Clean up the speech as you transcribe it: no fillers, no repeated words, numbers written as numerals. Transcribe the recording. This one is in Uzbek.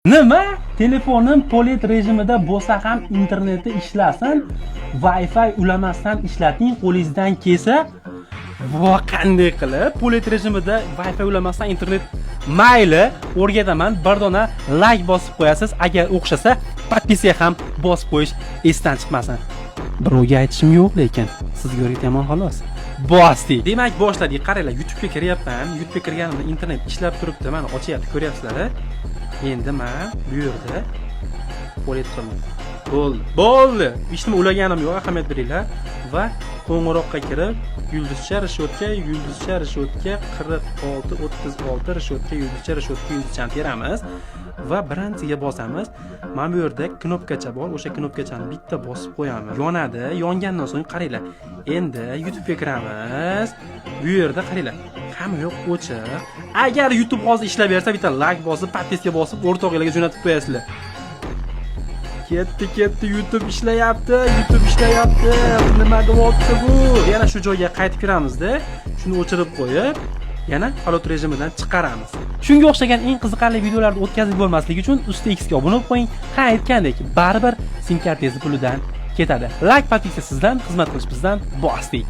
Nima? Telefonim полёт rejimida bo'lsa ham interneti ishlasin, Wi-Fi ulamasdan ishlating, qo'lingizdan kelsa. Va qanday qilib полёт rejimida Wi-Fi ulamasdan internet? Mayli, o'rgataman. Bir dona like bosib qo'yasiz, agar o'xshasa, подписка ham bosib qo'yish esdan chiqmasin. Birovga aytishim yo'q, lekin sizga o'rgatyapman, xolos. Bosdik. Demak, boshladik. Qaranglar, YouTube'ga kiryapman. YouTube'ga kirganimda internet ishlab turibdi. Mana, ochyapti, ko'ryapsizlar. Endi men bu yerda полёт qildim. Bo'ldi. Bo'ldi. Hech nima ulaganim yo'q, ahamiyat beringlar. Va qo'ng'iroqqa kirib, yulduzcha решётка yulduzcha решётка 46 36 решётка yulduzcha решётка yulduzchani teramiz va birinchiga bosamiz. Mana bu yerda knopkacha bor, o'sha knopkachani bitta bosib qo'yamiz. Yonadi. Yongandan so'ng qaranglar. Endi YouTube'ga kiramiz. Bu yerda qaranglar. Hamma yoq o'chiq. Agar YouTube hozir ishlab bersa, bitta like bosib, подписка bosib, o'rtog'inglarga jo'natib qo'yasizlar. Ketdi, ketdi, YouTube ishlayapti, YouTube ishlayapti. Nima deyapti bu? Yana shu joyga qaytib kiramizda, shuni o'chirib qo'yib, yana полёт rejimidan chiqaramiz. Shunga o'xshagan eng qiziqarli videolarni o'tkazib yubormaslik uchun Usta X ga obuna bo'lib qo'ying. Ha, aytgandek, baribir sim kartangiz pulidan ketadi. Like, подписка sizdan, xizmat qilish bizdan. Bosdik.